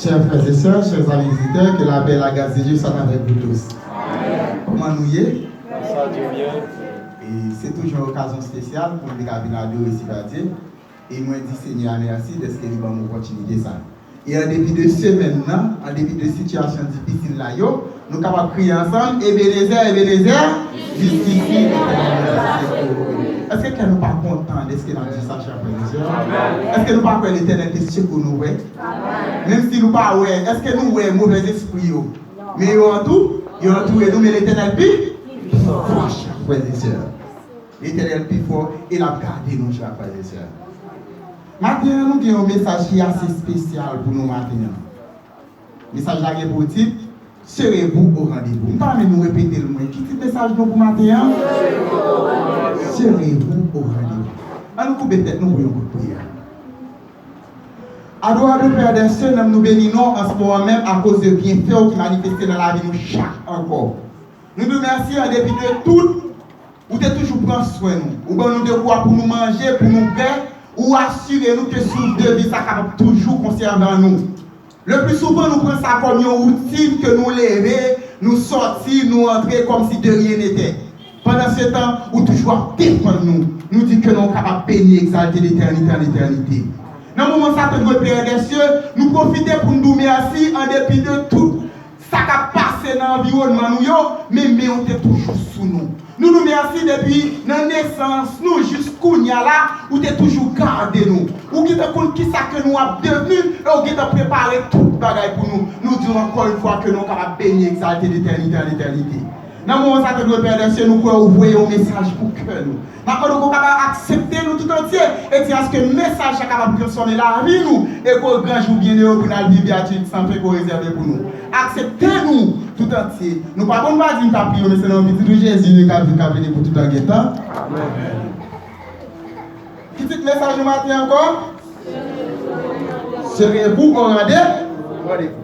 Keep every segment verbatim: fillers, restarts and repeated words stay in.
Chers frères et sœurs, chers amis visiteurs, que la paix et la grâce de Dieu soient avec vous tous. Kòman nou ye? Grâce à Dieu, bien. E se toujou yon okazyon espesyal pou nou te ka vin adore sèvi Dye. E mwen di Senyè a mèsi dèske li ban m opòtinite sa. E an depi de semèn nan, an depi de sitiyasyon difisil la yo, nou kapab kriye ansanm, Ebenezè, Ebenezè, jistisi Letènèl. Èske kè nou pa kontan dèske n ap di sa, chè frè e sè? Èske nou pa kwè Letènèl te sekou nou vre? Menm si nou pa wè, èske nou wè movèzespri yo? Men yo antou, yo antoure nou, men Letènèl pi fò, chè frè e sè. Letènèl pi fò e l ap gade nou, chè frè e sè. Maten an, nou gen yon mesaj ki ase espesyal pou nou maten an. Mesaj la gen pou tit, Serez-vous au rendez-vous. M ta renmen nou repete l mwen. Ki tit mesaj nou pou maten an? Serez-vous au rendez-vous. An nou koube tèt nou pou yon kout priyè. Adorable Père des cieux, nanm nou beni non an se moman menm akoz de byenfè w ki manifeste nan lavi nou chak ankò. Nou di w mèsi an depi de tout, ou te toujou pran swen nou. Ou ban nou de kwa pou nou manje, pou nou bwè, ou asire nou ke souf de vi sa kapab toujou konsève nou. Le pli souvan, nou pran sa kòm yon woutin ke nou leve, nou sòti, nou antre kòmsi de rien n'était. Pandan se tan, ou toujou ap defann nou. Nou di ke non kapab beni, egzalte de etènite an etènite. Nan moman sa, tande Père des cieux, nou pwofite pou n di w mèsi an depi de tout sa k ap pase nan anviwònman nou yo, men men w te toujou sou nou. Nou di w mèsi depi nan nesans nou jis kounye a la, ou te toujou gade nou. Ou gentan konn kisa ke nou ap devni, e ou gentan prepare tout bagay pou nou. Nou di w ankò yon fwa ke non kapab beni, egzalte de etènite an etènite. Nan moman sa, tande Père des cieux, nou kwè ou voye yon mesaj pou kè nou. N ap mande w ke w kapab aksepte nou tout antye e di aske mesaj sa kapab transfòme lavi nou e ke w gran jou byennere pou n al viv byatid san fen ke w rezève pou nou. Aksepte nou tout antye. Nou pa konn pa di n t ap priye w, men se nan non pitit ou Jezi nou ka viv, k ap vini pou tout tan gen tan. Amèn. Ki tit mesaj nou maten ankò? Serez-vous au rendez-vous.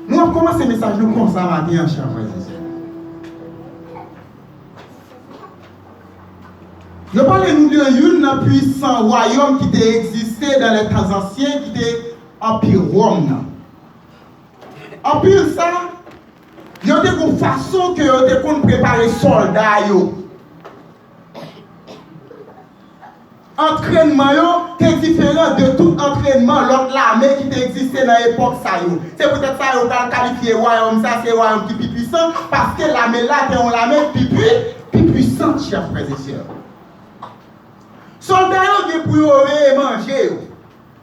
Nou ap kòmanse mesaj nou konsa maten an, chè frè e sè. Yo pale nou de youn nan pwisan wayòm ki te egziste dans les temps anciens, ki te Anpi Wòm nan. Anpi sa, yo te gon fason ke yo te konn prepare sòlda yo. Antrènman yo te diferan de tout antrènman lòt lame ki te egziste nan epòk sa yo. Se poutèt sa yo pral kalifye wayòm sa, se wayòm ki pi pwisan, paske lame la te yon lame ki pi pwi-, pi pwisan, chè frè e sè. Sòlda yo gen pou yo veye manje yo.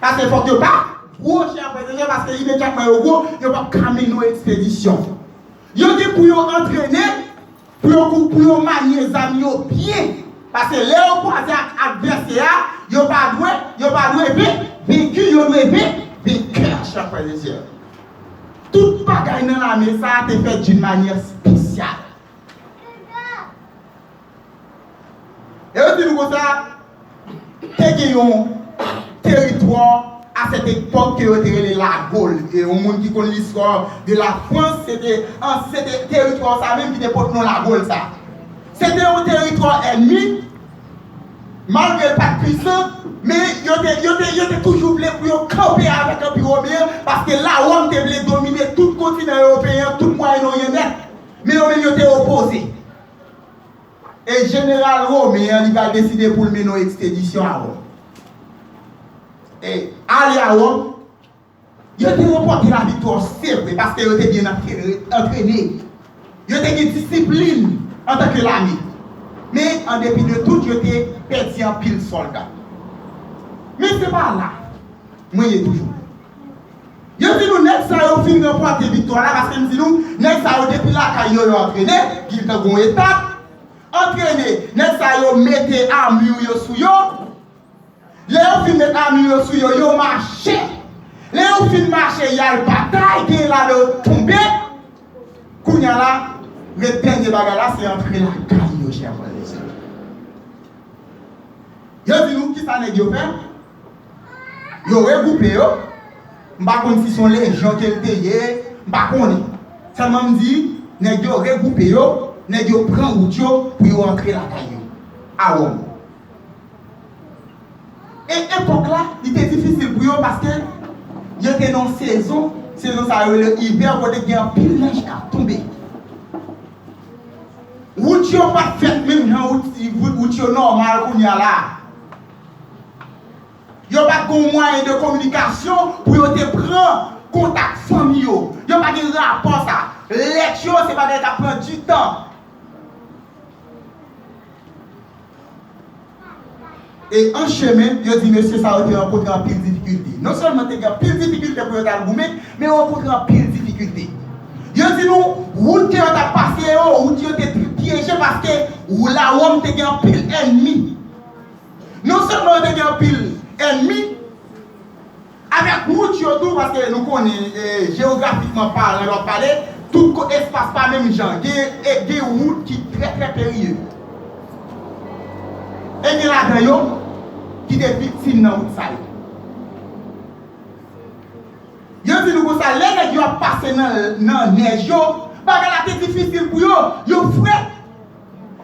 Paske fòk yo pa gwo, chè frè e sè, paske imedyatman yo gwo, yo p ap ka mennen yon ekspedisyon. Yo gen pou yo antrene, pou yo kou-, pou yo manye zam yo byen. Paske lè yo kwaze ak advèsè a, yo pa dwe, yo pa dwe ven-, venki, yo dwe ven-, venkè, chè frè e sè. Tout bagay nan lame sa a te fèt d'une manière spéciale. E yo di nou konsa, te gen yon teritwa a sèt epòk ke yo te rele Lagol. E yon moun ki konn listwa de la Frans, se te, an, se te teritwa sa menm ki te pote non Lagol sa. Se te yon teritwa ènmi, malgre l pa t pwisan, men yo te, yo te, yo te toujou vle pou yo kanpe avèk Anpi Women an, paske Lawòm te vle domine tout kontinan ewopeyen an, tout Mwayen Oryan nèt. Men yo menm yo te opoze. E jeneral women an, li pral deside pou l mennen yon ekspedisyon a Wòm. E ale a Wòm, yo te ranpòte laviktwa, se vre, paske yo te byen antre-, antrene. Yo te gen disiplin antanke lame. Men, an depi de tout, yo te pèdi anpil sòlda. Men se pa la mwen ye toujou. Yo di nou nèg sa yo fin ranpòte viktwa la, paske m di nou, nèg sa yo depi lakay yo, yo antrene, gentan gon etap, antrene, nèg sa yo mete amir yo sou yo. Lè yo fin met amir yo sou yo, yo mache. Lè yo fin mache, y al batay, gen la yo tonbe. Kounye a la, ret dènye bagay la, se antre lakay yo, chè frè e sè. Yo di nou kisa nèg yo fè? Yo regwoupe yo. M pa konn si se yon lejyon ke l te ye, m pa konnen. Sèlman m di, nèg yo regwoupe yo, nèg yo pran wout yo pou yo antre lakay yo, a Wòm. E epòk la, li te difisil pou yo paske Yo te nan yon sezon, sezon sa yo rele ivè, kote gen anpil nèj k ap tonbe. Wout yo pa t fèt menm jan wout, wout, wout yo nòmal kounye a la a. Yo pa t gen yon mwayen de kominikasyon pou yo te pran kontak fanmi yo. Yo pa gen rapò sa. Lèt yo, se bagay k ap pran ditan. E an chemen, yo di mesye sa yo te rankontre anpil difikilte. Non sèlman te gen anpil difikilte pou yo t al goumen, men yo rankontre anpil difikilte. Yo di nou, wout ke yo t ap pase yo, wout yo te pyeje paske Lawòm te gen anpil ènmi. Non sèlman yo te gen anpil ènmi, avèk wout yo tou, paske nou konnen, e, jewografikman palan, lè w ap pale, tout ko-, espas pa menm jan. Gen, e, gen wout ki trè, trè periye. E gen ladan yo ki te viktim nan wout sa yo. Yo di nou konsa, lè nèg yo ap pase nan, nan nèj yo, bagay la te difisil pou yo, yo frèt.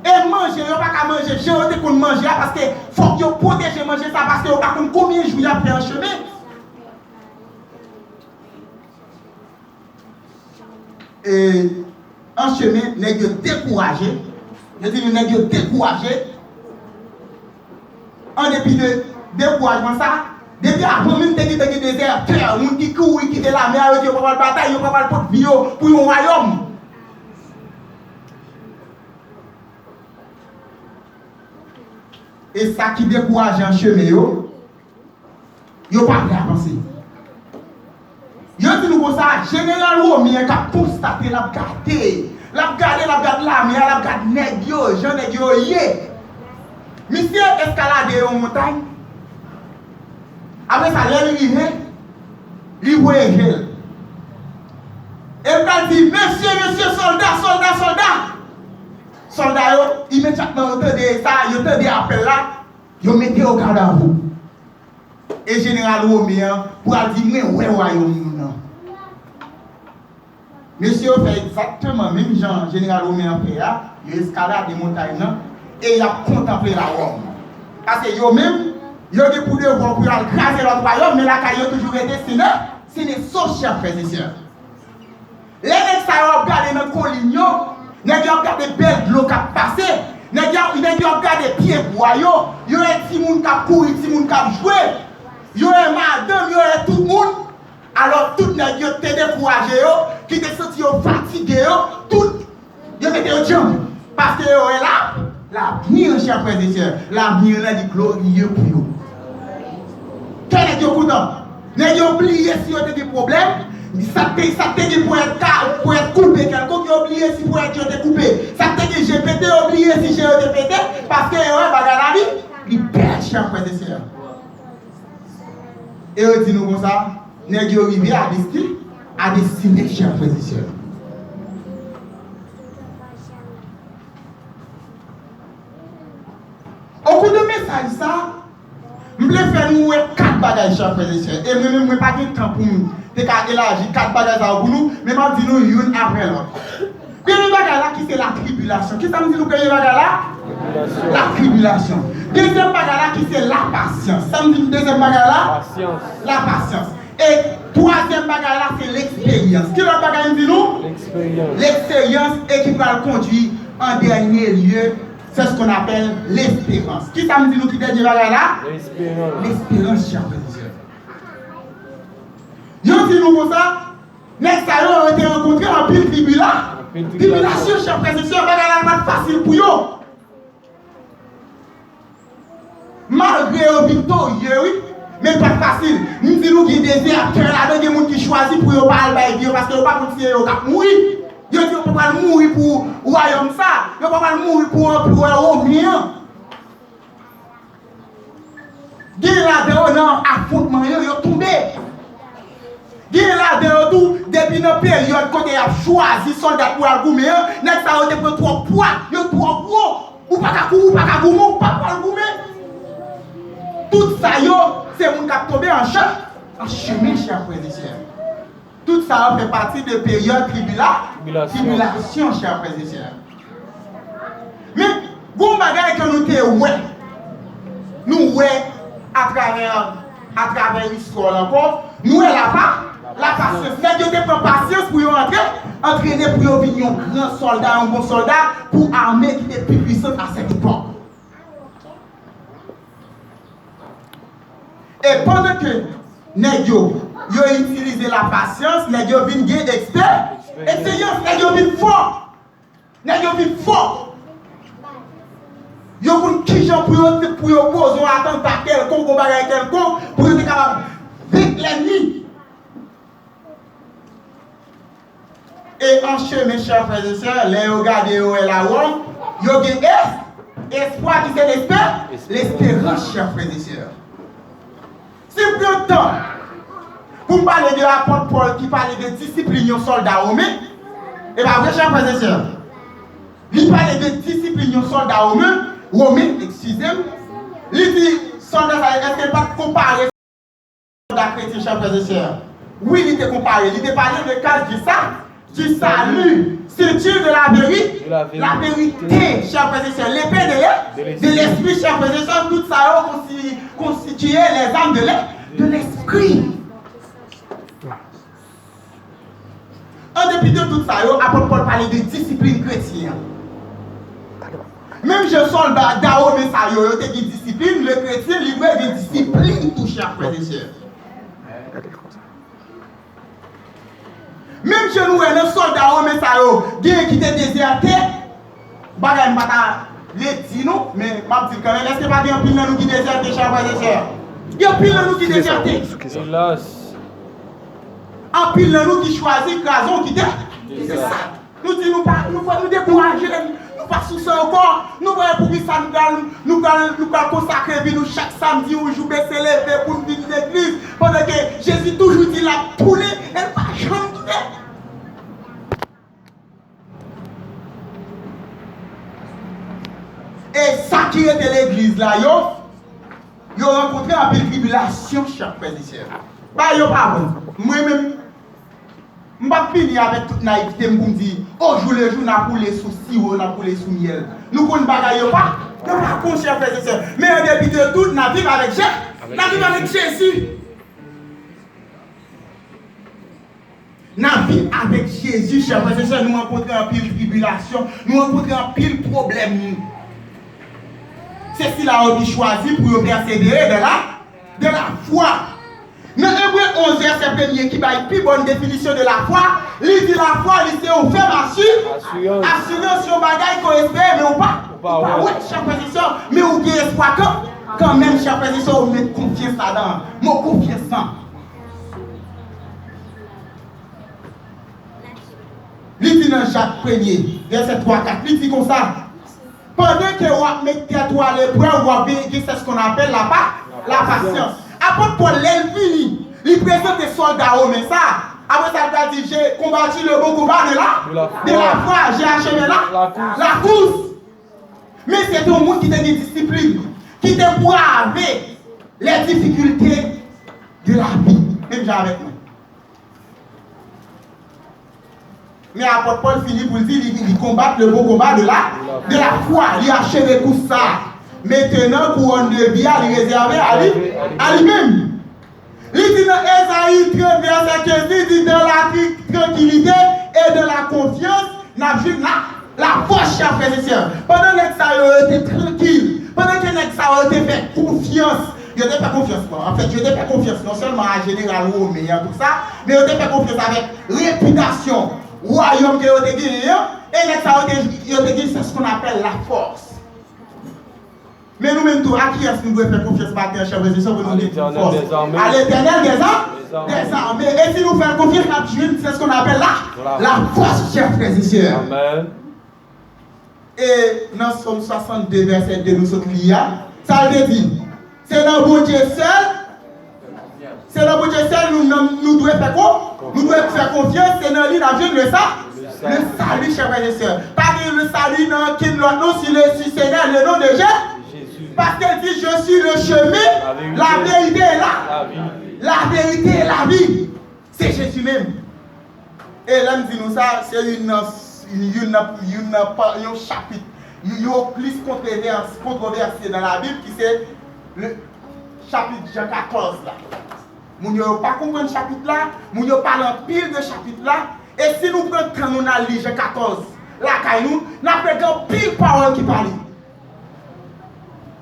E manje, yo pa ka manje jan yo te konn manje a, paske fòk yo pwoteje manje sa, paske yo pa konn konbyen jou y ap fè an chemen. E an chemen, nèg yo dekouraje. Yo di nou nèg yo dekouraje. An depi de dekourajman sa, depi avan menm te gentan gen dezètè, moun ki kouri kite lame a, yo di yo pa pral batay, yo pa pral pot vi yo pou yon wayòm. E sa ki dekouraje an chemen yo, yo pa vle avanse. Yo di nou konsa, jeneral Women an k ap konstate, l ap gade, l ap gade, l ap gade lame a, l ap gade nèg yo, jan nèg yo ye. Misye eskalade yon montay. Apre sa, lè l rive, li voye je l. E l pral di, mesye, mesye, sòlda, sòlda, sòlda. Sòlda yo, imedyatman yo tande sa, yo tande apèl la, yo mete yo gadav. E jeneral Women an pral di, mwen wè wayòm nou nan. Mesye yo fè egzakteman menm jan jeneral Women an fè a, yo eskalade montay nan, e y ap kontanple Lawòm. Paske yo menm, yo gen pou devwa pou y al kraze lòt wayòm, men lakay yo toujou rete sine, sine so, chè frè e sè. Lè nèg sa yo ap gade nan kolin yo, nèg yo ap gade bèl dlo k ap pase, nèg yo, nèg yo ap gade pyebwa yo, yo wè timoun k ap kouri, timoun k ap jwe, yo wè madanm, yo wè tout moun. Alò, tout nèg yo te dekouraje yo, ki te santi yo fatige yo, tout, yo mete yo djanm. Paske yo wè la, lavni an, chè frè e sè, lavni an nan li gloriye pou yo. Kè nèg yo kontan. Nèg yo bliye si yo te gen pwoblèm, sa k te, sa k te gen ponyèt ka, ponyèt koupe kèlkonk, yo bliye si ponyèt yo te koupe. Sa k te gen je pete, yo bliye si je yo te pete, paske yo wè bagay la li, li bèl, chè frè e sè. E yo di nou konsa, nèg yo rive a desti-, a destine, chè frè e sè. Okou de mesaj sa, m vle fè nou wè kat bagay, chè frè e sè. E mwen menm, mwen pa gen tan pou m te ka elaji kat bagay sa yo pou nou, men m ap di nou youn apre lòt. Premye bagay la ki se latribilasyon. Kisa m di nou premye bagay la? Latribilasyon. Dezyèm bagay la ki se lapasyans. Sa m di nou dezyèm bagay la? Lapasyans. E twazyèm bagay la se leksperyans. Ki lòt bagay m di nou? Leksperyans. Leksperyans e ki pral kondui an dènye lye, c'est ce qu'on appelle l'espérance. Kisa m di nou ki dènye bagay la? Lesperans. Lesperans, chè frè e sè. Yo di nou konsa, nèg sa yo, yo te rankontre anpil tribila-, anpil tribilasyon, chè frè e sè, bagay la pa t fasil pou yo. Malgre yo viktorye, wi, men l pa t fasil. M di nou gen dezètè ladan, gen moun ki chwazi pou yo pa al bay vi yo, paske yo pa konn si se yo k ap mouri. Yo di yo pa pral mouri pou wayòm sa, yo pa pral mouri pou anperè women an. Gen ladan yo nan afwontman yo, yo tonbe. Gen ladan yo tou, depi nan peryòd kote y ap chwazi sòlda pou al goumen an, nèg sa yo te pran twòp pwa, yo twò gwo. Ou pa ka kouri, ou pa ka goumen, ou pa pral goumen. Tout sa yo, se moun k ap tonbe an chan, an chemen, chè frè e sè. Tout sa yo fè pati de peryòd tribila-, tribilasyon, tribilasyon, chè frè e sè. Men, gon bagay ke nou te wè, nou wè atravè Atravè istwa l ankò, nou wè lapa, lapasyans. Nèg yo te pran pasyans pou yo antre, antrene pou yo vin yon gran sòlda, yon bon sòlda, pou ame ki te pi pwisan a sèt epòk. E pandan ke nèg yo, yo itilize lapasyans, nèg yo vin gen ekspe-, eksperyans, nèg yo vin fò. Nèg yo vin fò. Yo konn kijan pou yo, pou yo poze yon atanta kèlkonk, yon bagay kèlkonk, pou yo te kapab venk lènmi. E an chemen, chè frè e sè, lè yo gade yo wè lawòm, yo gen es-, espwa ki se lespe-, lesperans, chè frè e sè. Si m pran tan pou m pale de apot Pòl ki pale de disiplin yon sòlda women, e pa vre, chè frè e sè? Li pale de disiplin yon sòlda women, women, eskize m. Li di, sòlda sa, èske l pa t konpare sòlda kretyen, chè frè e sè? Wi, li te konpare. Li te pale de kaj di sa, du salut, ceinture de la vérité, la vérité, chè frè e sè, lepe de lè, de lespri, chè frè e sè, tout sa yo konsi-, konstitiye les armes de lè, de lespri. An depi de tout sa yo, apot Pòl pale de disiplin kretyen an. Menm jan sòlda women sa yo, yo te gen disiplin, le kretyen, li dwe gen disiplin tou, chè frè e sè. Menm jan nou wè nan sòlda women sa yo, gen ki te dezète, bagay m pa ta vle di nou, men m ap di l kanmenm, èske pa gen anpil nan nou ki dezète, chè frè e sè? Gen anpil nan nou ki dezète. Elas. Anpil nan nou ki chwazi kraze yon kite. Se sa. Nou di nou pa, nou pa, nou dekouraje, nou pa sou sa ankò. Nou pa wè poukisa nou pral, nou pral, nou pral konsakre vi nou chak samdi yon jou bese leve pou n vin legliz, pandan ke Jezi toujou di l ap tounen e l pa janm tounen. E sa ki rete legliz la yo, yo rankontre anpil tribilasyon, chè frè e sè. Bagay yo pa bon. Mwen menm, m p ap vini avèk tout nayivte m pou m di, o jou le jou, n ap woule sou siwo, n ap woule sou myèl. Nou konn bagay yo pa, yo pa bon, chè frè e sè. Men an depi de tout, n ap viv avèk Je-, n ap viv avèk Jezi. N ap viv avèk Jezi, chè frè e sè, nou rankontre anpil tribilasyon, nou rankontre anpil pwoblèm. Se sila yo ki chwazi pou yo pèsevere dans la, dans la foi. Nan Ebre onz, vèsè premye, ki bay pi bòn definisyon de la foi, li di la foi, li se yon fèm asi-, asirans, yon bagay ke w espere, men w pa, w pa wè, chè frè e sè, men w gen espwa kan, kanmenm, chè frè e sè, w met konfyans ladan. Mo konfyans lan. Li di nan Jak premye, vèsè twa, kat, li di konsa, pandan ke w ap met tèt ou a leprèv, w ap gen, gen ce qu'on appelle la pa-, la patience. Apot Pòl, lè l fini, li prezante sòlda women sa. Apre sa, l pral di, j'ai combattu le bon combat de la, de la foi, j'ai achevé la, la course. Men se te yon moun ki te gen disiplin, ki te brave les difficultés de la vie. Menm jan avèk mwen. Men apot Pòl fini pou l di, li, li konbat le bon combat de la, de la foi, li acheve kous sa. Mentenan, kouwòn de vi a, li rezève a li, a li menm. Li di nan Ezayi trant vèsè kenz, li di, dans la tri-, tranquillité et de la confiance, n ap jwenn la, lafòs, chè frè e sè. Pandan nèg sa yo, yo te trankil, pandan ke nèg sa yo te fè konfyans, yo te fè konfyans, bon, anfèt, yo te fè konfyans non sèlman a jeneral women an, tout sa, men yo te fè konfyans avèk repitasyon wayòm ke yo te genyen an, e nèg sa yo te, yo te gen ce qu'on appelle la force. Men nou menm tou, a kiyès nou dwe fè konfyans maten an, chè frè e sè, pou nou gen plis fòs? À l'Éternel des armées. Des armées. E si nou fè l konfyans, n ap jwenn, c'est ce qu'on appelle la, la force, chè frè e sè. Amen. E nan Sòm swasannde, vèsè de, nou sot li a, sa l te di? Se nan Bondye sèl, se nan Bondye sèl nou, nou, nou dwe fè ko-, nou dwe fè konfyans, se nan li n ap jwenn le sa-, le salut, chè frè e sè. Pa gen le salut nan okenn lòt non, si le, si Seigneur, le nom de Jésus. Paske l di, je suis le chemin, la vérité et la, la vérité et la vie. Se Jezi menm. E lè m di nou sa, se youn nan, youn nan, youn nan pa-, yon chapit, yo, yo plis kontwovèse, kontwovèse nan Labib ki se le, chapit Jan katòz la. Moun yo, yo pa konprann chapit la, moun yo pale anpil de chapit la, e si nou pran tan nou n al li Jan katòz lakay nou, n ap wè gen anpil pawòl ki pale.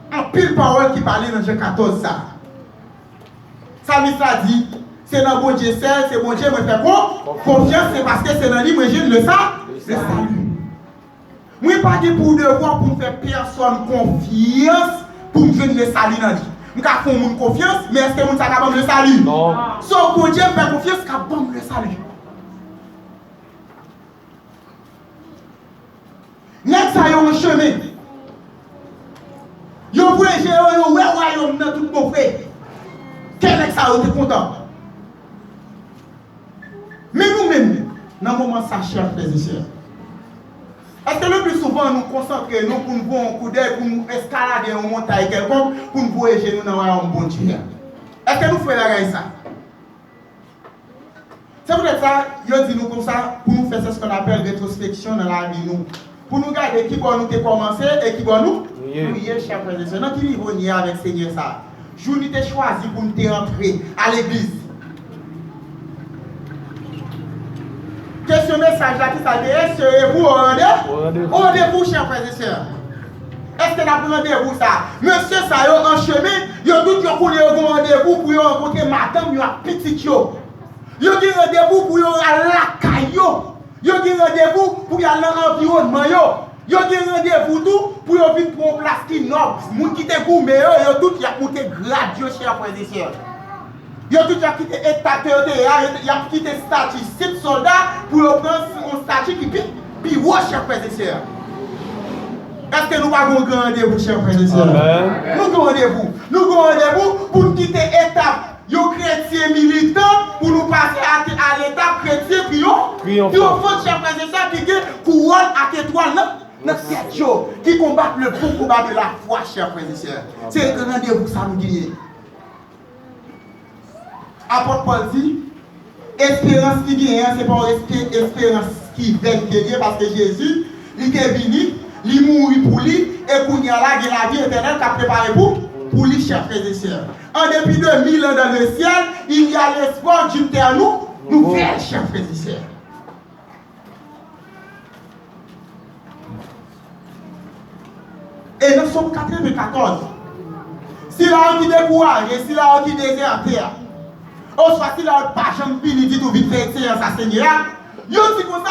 Anpil pawòl ki pale nan Jan katòz sa a. Salmis la di, se nan Bondye sèl, se Bondye mwen fè kon, konfyans, se paske se nan li mwen jwenn le sa, le sali. Mwen pa gen pou devwa pou m fè pèsòn konfyans pou m jwenn le sali nan li. M ka fè yon moun konfyans, men èske moun sa ka ban m le sali? Non. Sèl Bondye m fè konfyans ka ban m le sali. Nèg sa yo an chemen. Yo voye je yo, yo wè wayòm nan tout bon vre. Kè nèg sa yo te kontan. Men nou menm, nan moman sa, chè frè e sè, èske le pli souvan nou konsantre nou pou n voye yon koudèy, pou n eskalade yon montay kèlkonk, pou n voye je nou nan wayòm Bondye a? Èske nou fè bagay sa? Se poutèt sa, yo di nou konsa, pou nou fè sa, ce qu'on appelle rétrospection nan lavi nou. Pou nou gade ki bò nou te kòmanse e ki bò nou, nou ye, chè frè e sè. Nan ki nivo n ye avèk Senyè sa a? Jou li te chwazi pou n te antre a legliz. Kesyon mesaj la, ki sa l te ye? Serez-vous au rendez-vous? Au rendez-vous, chè frè e sè. Èske n ap randevou sa? Mesye sa yo an chemen, yo tout yo konnen yo gen randevou pou yo rankontre madanm yo ak pitit yo. Yo gen randevou pou yo al lakay yo. Yo gen randevou pou y al nan anviwònman yo. Yo gen randevou tou pou yo vin pran yon plas ki nòb. Moun ki te goumen yo, yo tout y ap moute grad yo, chè frè e sè. Yo tout y ap kite eta ke yo te ye a, yo te- y ap kite estati senp sòlda pou yo pran yon estati ki pi, pi wo, chè frè e sè. Èske nou pa gen yon gran randevou, chè frè e sè? Amèn. Nou gen randevou. Nou gen randevou pou n kite etap yon kretyen militan pou nou pase a, a letap kretyen triyon-, triyonfan, chè frè e sè, ki gen kouwòn ak etwal nan, nan tèt yo, ki konbat le bon konba de la fwa, chè frè e sè. Se randevou sa nou genyen. Apot Pòl di, esperans li genyen an, se pa yon espe-, esperans ki vèn ke l ye, paske Jezi, li te vini, li mouri pou li, e kounye a la, gen lavi etènèl k ap prepare pou, pou li, chè frè e sè. En dépit de mille ans dans le ciel, il y a l'espoir d'une terre nou-, nouvelle, chè frè e sè. E nan Sòm katreven katòz, sila yo ki dekouraje, sila yo ki dezète a, oswa sila yo pa janm vini ditou vin fè eksperyans a Senyè a, yo di konsa,